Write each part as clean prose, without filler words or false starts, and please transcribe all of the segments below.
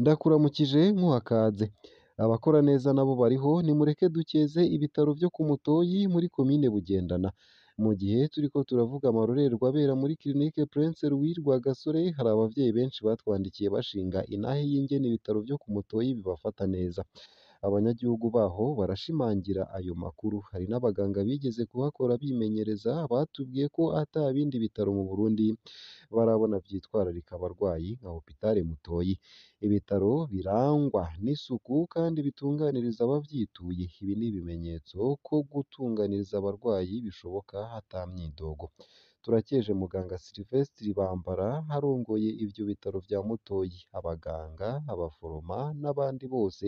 Ndakuramukije nkuhakaze. Abakora neza nabo bariho, nimureke dukeze ibitaro vyo ku Mutoyi muri komine Bugendana. Mu gihe turiko turavuga amarorerwa abera muri clinique Prince Louis Rwagasore, hari abavyeyi benshi batwandikiye bashinga inahe y'ingene ibitaro vyo ku Mutoyi bibafata neza. Abanyagihugu baho barashimangira ayo makuru. Hari n'abaganga bigeze kuhakora bimenyereza batubwiye ko ata bindi bitaro mu Burundi barabona vyitwararika abarwayi nka Hôpital Mutoyi. Ibitaro birangwa n'isuku kandi bitunganiriza abavyituye. Ibi ni ibimenyetso ko gutunganiriza abarwayi bishoboka ata myidogo. Turakeje muganga Sylvestre Bambara arongoye ivyo bitaro vya Mutoyi, abaganga, abaforoma n'abandi bose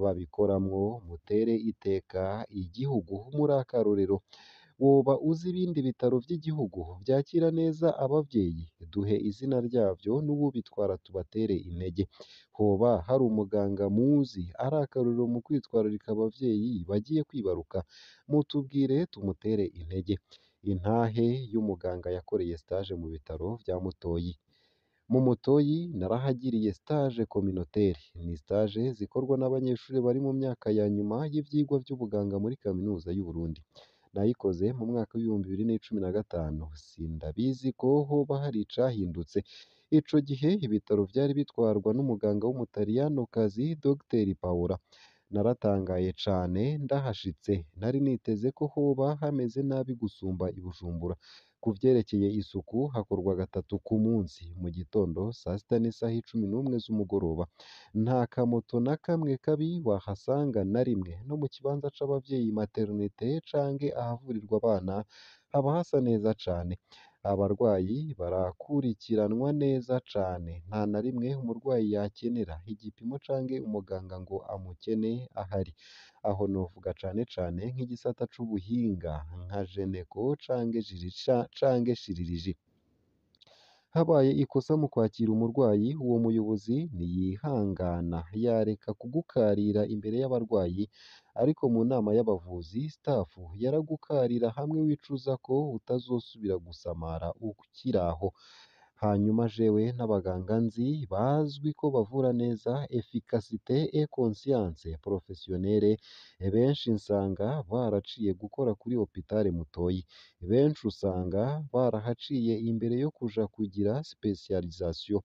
babikoramwo, mutere iteka igihugu muri akarorero. Woba uzi ibindi bitaro vy'igihugu vyakira neza abavyeyi? Duhe izina ryavyo n'uwubitwara tubatere intege. Hoba hari umuganga muzi ari akarorero mu kwitwararika abavyeyi bagiye kwibaruka? Mutubwire tumutere intege. Intahe y'umuganga yakoreye stage mu bitaro vya Mutoyi. Mu Mutoyi narahagiriye stage communautaire. Ni stage zikorwa n'abanyeshuri bari mu myaka ya nyuma y'ivyigwa vy'ubuganga muri kaminuza y'u Burundi. Nayikoze mu mwaka w'2015. Sindabizi ko hoba hari icahindutse. Ico gihe ibitaro vyari bitwarwa n'umuganga w'umutaliyanokazi Dr Paola. Naratangaye cane ndahashitse. Nari niteze ko hoba hameze nabi gusumba i Bujumbura. Ku vyerekeye isuku hakorwa gatatu ku munsi, mu gitondo, sasita n'isaha 11 z'umugoroba. Nta kamoto na kamwe kabi wahasanga na rimwe. No mu kibanza c'abavyeyi maternité canke ahavurirwa abana haba hasa neza cane. Abarwayi barakurikiranwa neza cane. Nta na rimwe umurwayi yakenera igipimo canke umuganga ngo amukene ahari. Aho novuga cane cane nk'igisata c'ubuhinga nka jeneko canke shiririji. Habaye ikosa mu kwakira umurwayi, uwo muyobozi ntiyihangana yareka kugukarira imbere y'abarwayi, ariko mu nama y'abavuzi staff yaragukarira hamwe wicuza ko utazosubira gusamara ukiraho. Hanyuma jewe n'abaganga nzi bazwi ko bavura neza efficacité et conscience professionnelle, benshi nsanga baraciye gukora kuri Hôpital Mutoyi. Benshi usanga barahaciye imbere yo kuja kugira specialisation.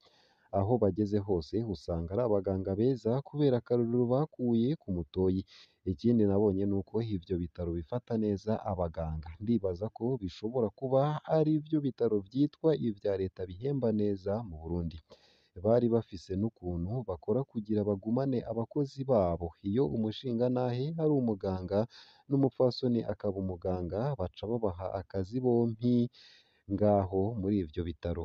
Aho bageze hose usanga ari abaganga beza kubera akarorero bakuye ku Mutoyi. Ikindi nabonye nuko ivyo bitaro bifata neza abaganga. Ndibaza ko bishobora kuba ari vyo bitaro vyitwa ivya leta bihemba neza mu Burundi. Bari bafise n'ukuntu bakora kugira bagumane abakozi babo. Iyo umushingantahe ari umuganga n'umupfasoni akaba umuganga, baca babaha akazi bompi ngaho muri ivyo bitaro.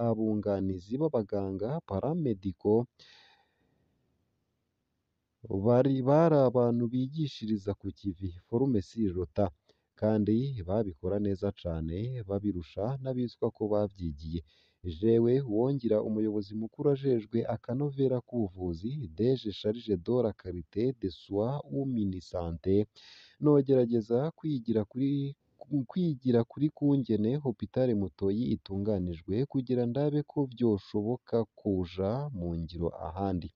Abunganizi b'abaganga paramedico bari abantu bigishiriza ku kivi forme sur le tas, kandi babikora neza cane babirusha n'abitwa ko bavyigiye. Jewe uwongira umuyobozi mukuru ajejwe akanovera k'ubuvuzi DG charge de la qualité des soins ou minisante, nogerageza kwigira kuri kungene Hôpital Mutoyi itunganijwe kugira ndabe ko vyoshoboka kuja mu ngiro ahandi.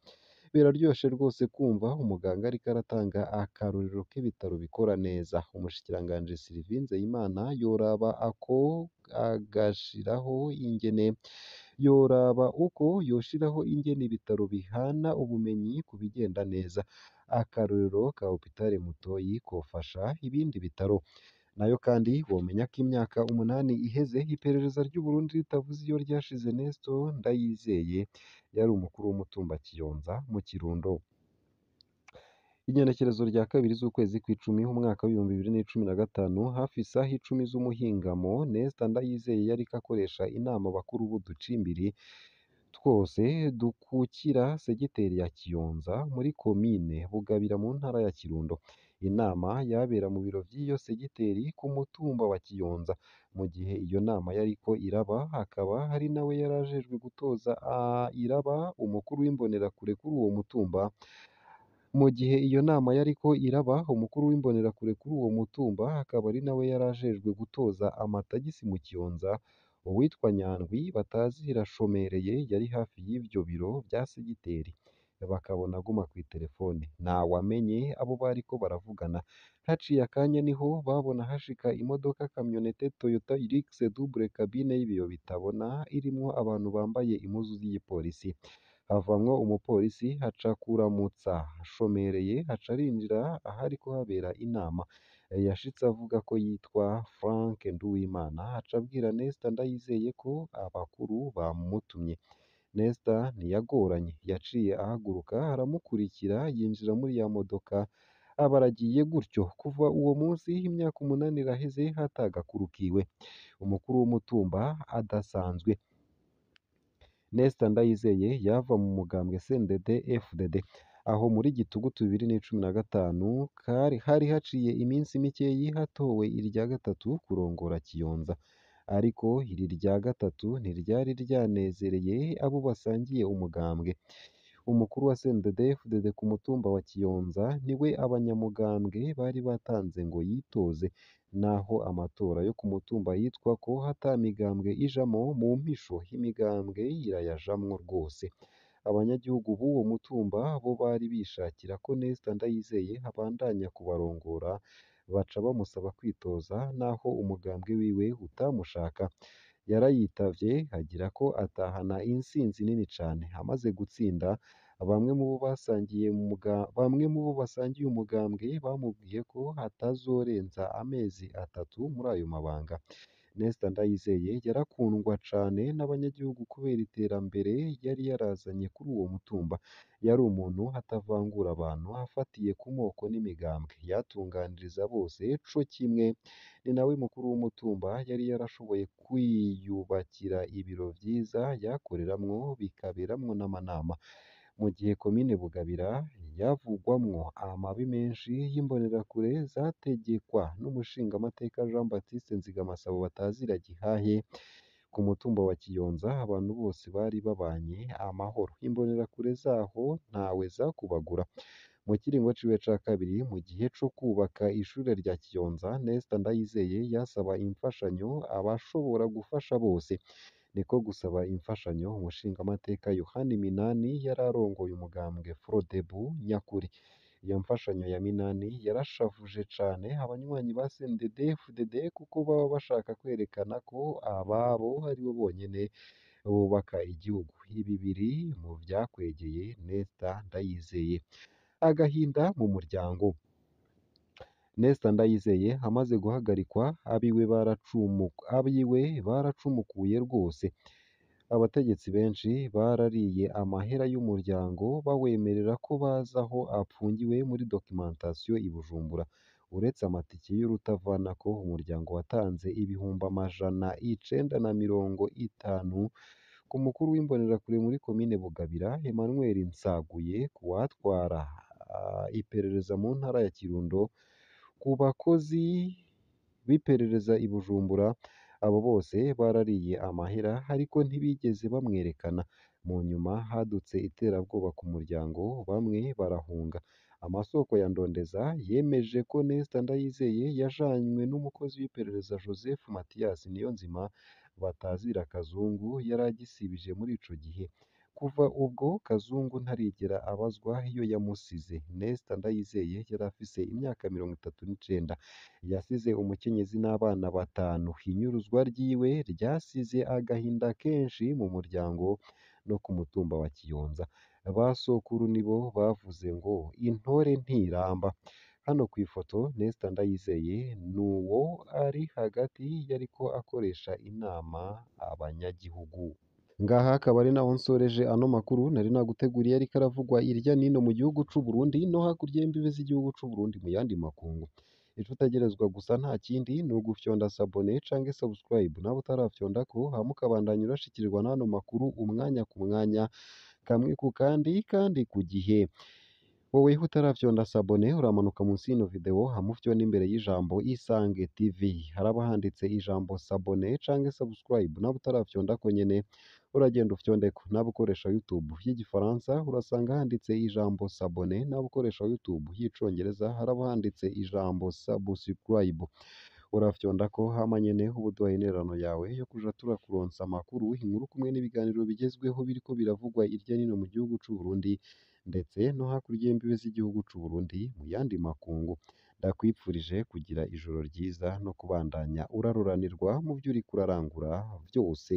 Biraryoshe rwose kumva umuganga ariko aratanga akarorero k'ibitaro bikora neza. Umushikiranganji Sylvie Nzeyimana yoraba ako agashiraho ingene yoraba uko yoshiraho ingene ibitaro bihana ubumenyi ku bigenda neza. Akarorero ka Hôpital Mutoyi kofasha ibindi bitaro. Nayo kandi womenya ko imyaka 8 iheze iperereza ry'u Burundi ritavuze iyo ryashize Nestor Ndayizeye yari umukuru w'umutumba Kiyonza mu Kirundo. Igenekerezo rya 2 z'ukwezi kw'icumi umwaka w'2015 hafi isaha 10 z'umuhingamo, Nestor Ndayizeye yariko akoresha inama abakuru b'uducimbiri twose dukukira segiteri ya Kiyonza muri komine Bugabira mu ntara ya Kirundo. Inama yabera mu biro vy'iyo segiteri ku mutumba wa Kiyonza. Mu gihe iyo nama yariko iraba, hakaba hari nawe yarajejwe gutoza iraba umukuru w'imbonerakure kuri uwo mutumba. Mu gihe iyo nama yariko iraba, umukuru w'imbonerakure kuri uwo mutumba akaba ari nawe yarajejwe gutoza amatagisi mu Kiyonza. Uwitwa Nyandwi batazira Shomereye yari hafi y'ivyo biro vya segiteri, bakabona aguma kw'iterefone. Ntawamenye abo bariko baravugana. Haciye akanya niho babona hashika imodoka kamyonete Toyota Hilux double cabine y'ibiyo bitabona irimwo abantu bambaye impuzu z'igipolisi. Havamwo umupolisi aca kuramutsa Shomereye, aca arinjira ahariko habera inama. Yashitse avuga ko yitwa Frank Nduwimana, aca abwira Nesta Ndayizeye ko abakuru bamutumye. Nesta ntiyagoranye, yaciye ahaguruka aramukurikira yinjira muri ya modoka, aba aragiye gutyo. Kuva uwo munsi imyaka 8 iraheze atagakuru kiwe. Umukuru w'umutumba adasanzwe Nesta Ndayizeye yava mu mugambwe CNDD FDD. Aho muri Gitugutu 2015 hari haciye iminsi mikeyi hatowe irya gatatu kurongora Kiyonza, ariko iri rya gatatu ntiryari ryanezereye abo basangiye umugambwe. Umukuru wa CNDD FDD ku mutumba wa Kiyonza niwe abanyamugambwe bari batanze ngo yitoze, naho amatora yo ku mutumba yitwa ko ata migambwe ijamwo, mu mpisho imigambwe irayajamwo rwose. Abanyagihugu b'uwo mutumba bo bari bishakira ko Nesta Ndayizeye abandanya kubarongora, baca bamusaba kwitoza naho umugambwe wiwe utamushaka. Yarayitavye agira ko atahana intsinzi nini cane. Amaze gutsinda, bamwe mu bo basangiye umugambwe bamubwiye ko atazorenza amezi 3 muri ayo mabanga. Nesta Ndayizeye yarakundwa cane n'abanyagihugu kubera iterambere yari yarazanye kuri uwo mutumba. Yari umuntu atavangura abantu afatiye ku moko n'imigambwe, yatunganiriza bose co kimwe. Ni nawe mukuru w'umutumba yari yarashoboye kwiyubakira ibiro vyiza yakoreramwo bikaberamwo n'amanama. Mu gihe komine Bugabira yavugwamwo amabi menshi y'imbonerakure zategekwa n'umushingamateka Jean Baptiste Nzigamasabo batazira Gihahe, ku mutumba wa Kiyonza abantu bose bari babanye amahoro. Imbonerakure zaho ntawe zakubagura. Mu kiringo ciwe ca kabiri, mu gihe co kubaka ishure rya Kiyonza, Nesta Ndayizeye yasaba imfashanyo abashobora gufasha bose. Niko gusaba imfashanyo umushingamateka Yohani Minani yari arongoye umugambwe Frodebu nyakuri. Iyo mfashanyo ya Minani yarashavuje cane abanywanyi ba CNDD FDD kuko baba bashaka kwerekana ko ababo aribo bonyene bubaka igihugu. Ibi biri mu vyakwegeye Nesta Ndayizeye. Agahinda mu muryango. Nesta Ndayizeye amaze guhagarikwa, abiwe baracumukuye rwose. Abategetsi benshi barariye amahera y'umuryango bawemerera ko bazi aho apfungiwe muri documentation i Bujumbura. Uretse amatike y'urutavanako, umuryango watanze 950,000 ku mukuru w'imbonerakure muri komine Bugabira Emmanuel Nsaguye, ku watwara iperereza mu ntara ya Kirundo, ku bakozi b'iperereza i Bujumbura. Abo bose barariye amahera ariko ntibigeze bamwerekana. Mu nyuma hadutse iterabwoba ku muryango, bamwe barahunga. Amasoko ya Ndondeza yemeje ko Nesta Ndayizeye yajanywe n'umukozi w'iperereza Joseph Mathias Niyonzima batazira Kazungu yari agisibije muri ico gihe. Kuva ubwo Kazungu ntarigera abazwa iyo yamusize. Nesta Ndayizeye yari afise imyaka 39, yasize umukenyezi n'abana 5. Inyuruzwa ryiwe ryasize agahinda kenshi mu muryango no ku mutumba wa Kiyonza. Ba sokuru nibo bavuze ngo intore ntiramba. Hano kw'ifoto Nesta Ndayizeye n'uwo ari hagati yariko akoresha inama abanyagihugu. Ngaha akaba ari naho nsoreje ano makuru nari naguteguriye ariko aravugwa irya nino mu gihugu c'u Burundi no hakurya y'imbibe z'igihugu c'u Burundi mu yandi makungu. Ico utegerezwa gusa nta kindi ni ugufyonda sabone canke subscribe nawe utarafyondako, hama ukabandanya urashikirirwa n'ano makuru umwanya ku mwanya, kamwe ku kandi kandi ku gihe. Wowe utarafyonda sabone uramanuka munsi y'ino video hama ufyonde imbere y'ijambo Isange TV, haraba handitse ijambo sabone canke subscribe, nawe utarafyondako nyene uragenda ufyondeko. Nawe ukoresha YouTube y'igifaransa urasanga handitse ijambo sabone, nawe ukoresha YouTube y'icongereza haraba handitse ijambo subscribe. Urafyondako hama nyene ubuduha intererano yawe yo kuja turakuronsa amakuru, inkuru kumwe n'ibiganiro bigezweho biriko biravugwa irya nino mu gihugu c'u Burundi ndetse no hakurya y'imbibe z'igihugu c'u Burundi mu yandi makungu. Ndakwipfurije kugira ijoro ryiza no kubandanya uraruranirwa mu vyo uriko urarangura vyose.